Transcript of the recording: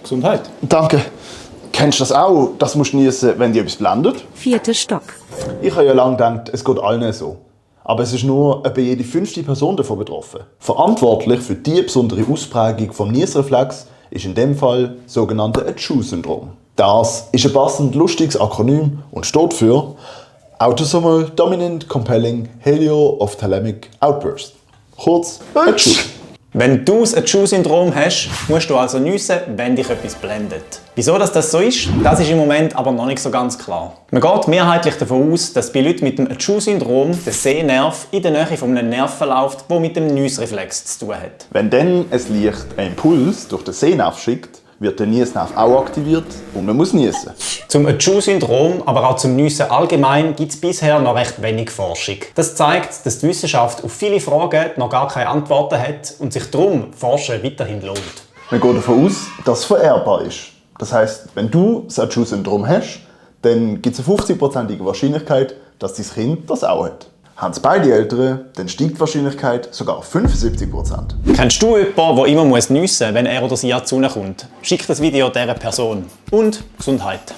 Gesundheit. Danke. Kennst du das auch? Das musst du niesen, wenn dir etwas blendet? 4. Stock. Ich habe ja lange gedacht, es geht allen so. Aber es ist nur etwa jede 5. Person davon betroffen. Verantwortlich für diese besondere Ausprägung des Niesreflex ist in dem Fall das sogenannte ACHOO-Syndrom. Das ist ein passend lustiges Akronym und steht für Autosomal Dominant Compelling Helio-Ophthalmic Outburst. Kurz ACHOO. Wenn du das ACHOO-Syndrom hast, musst du also niesen, wenn dich etwas blendet. Wieso das so ist, das ist im Moment aber noch nicht so ganz klar. Man geht mehrheitlich davon aus, dass bei Leuten mit dem ACHOO-Syndrom der Sehnerv in der Nähe von einem Nerv verläuft, der mit dem Niesreflex zu tun hat. Wenn dann ein Licht einen Impuls durch den Sehnerv schickt, wird der Niesnerv auch aktiviert und man muss niesen. Zum ACHOO-Syndrom, aber auch zum Niesen allgemein, gibt es bisher noch recht wenig Forschung. Das zeigt, dass die Wissenschaft auf viele Fragen noch gar keine Antworten hat und sich darum Forschen weiterhin lohnt. Man geht davon aus, dass es vererbbar ist. Das heisst, wenn du das ACHOO-Syndrom hast, dann gibt es eine 50%ige Wahrscheinlichkeit, dass dein Kind das auch hat. Haben es beide Eltern, dann steigt die Wahrscheinlichkeit sogar auf 75%. Kennst du jemanden, der immer niesen muss, wenn er oder sie an die Sonne kommt? Schick das Video dieser Person. Und Gesundheit!